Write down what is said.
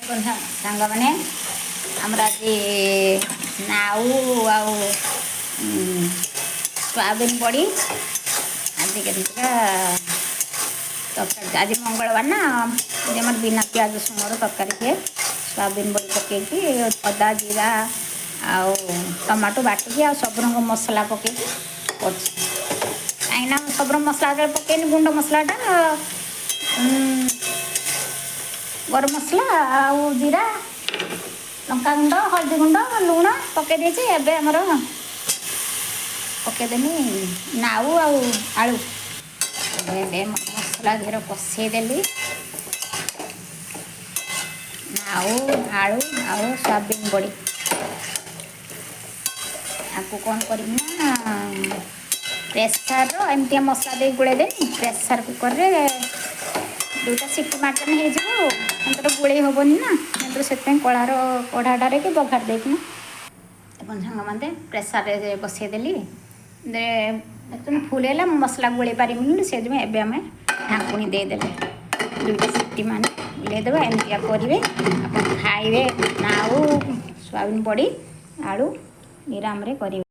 ସାଙ୍ଗମାନେ, ଆମର ଆଜି ନାଉ ଆଉ ସୋୟାବିନ୍ ବଡ଼ି ଆଜି କେମିତିକା ତରକାରୀ। ଆଜି ମଙ୍ଗଳବାର ନା, ଆଜି ଆମର ବିନା ପିଆଜ ରସୁଣର ତରକାରୀ ହୁଏ। ସୋୟାବିନ୍ ବଡ଼ି ପକେଇକି, ଅଦା, ଜିରା ଆଉ ଟମାଟୋ ବାଟିକି ଆଉ ସବୁ ରଙ୍ଗ ମସଲା ପକେଇକି କରୁଛି। କାହିଁକିନା ସବୁ ରଙ୍ଗ ମସଲା ଯେତେବେଳେ ପକେଇନି, ଗୁଣ୍ଡ ମସଲାଟା, ଗରମ ମସଲା ଆଉ ଜିରା, ଲଙ୍କାଗୁଣ୍ଡ, ହଳଦୀ ଗୁଣ୍ଡ, ଲୁଣ ପକେଇ ଦେଇଛି। ଏବେ ଆମର ପକେଇଦେନି ନାଉ ଆଉ ଆଳୁ। ଏବେ ମସଲା ଧୀରେ କଷେଇଦେଲି ନାଉ, ଆଳୁ ଆଉ ସୋୟାବିନ୍ ବଡ଼ି। ଆକୁ କ'ଣ କରିବି ନା, ପ୍ରେସର ଏମିତିଆ ମସଲା ଦେଇ ଗୋଳେଇ ଦେନି, ପ୍ରେସର କୁକରରେ ଦୁଇଟା ସିଟି ମାରିଦେଲେ ହେଇଯିବ। ଆଉ ଏମିତି ଗୋଳେଇ ହେବନି ନା ଏମିତି, ସେଥିପାଇଁ କଳାର କଢ଼ାଟାରେ କି ବଘାରି ଦେଇକିନା। ଏବଂ ସାଙ୍ଗମାନେ, ପ୍ରେସରରେ ବସେଇଦେଲି। ଫୁଲ୍ ହେଲା, ମୁଁ ମସଲା ଗୋଳେଇ ପାରିବିନି, ସେଥିପାଇଁ ଏବେ ଆମେ ଢାଙ୍କୁଣୀ ଦେଇଦେଲେ ଦୁଇଟା ସିଟି ମାନେ ଓହ୍ଲେଇଦେବା। ଏମିତିଆ କରିବେ ଆପଣ, ଖାଇବେ। ନାଉ, ସୋୟାବିନ୍ ବଡ଼ି, ଆଳୁ ନିରାମରେ କରିବେ।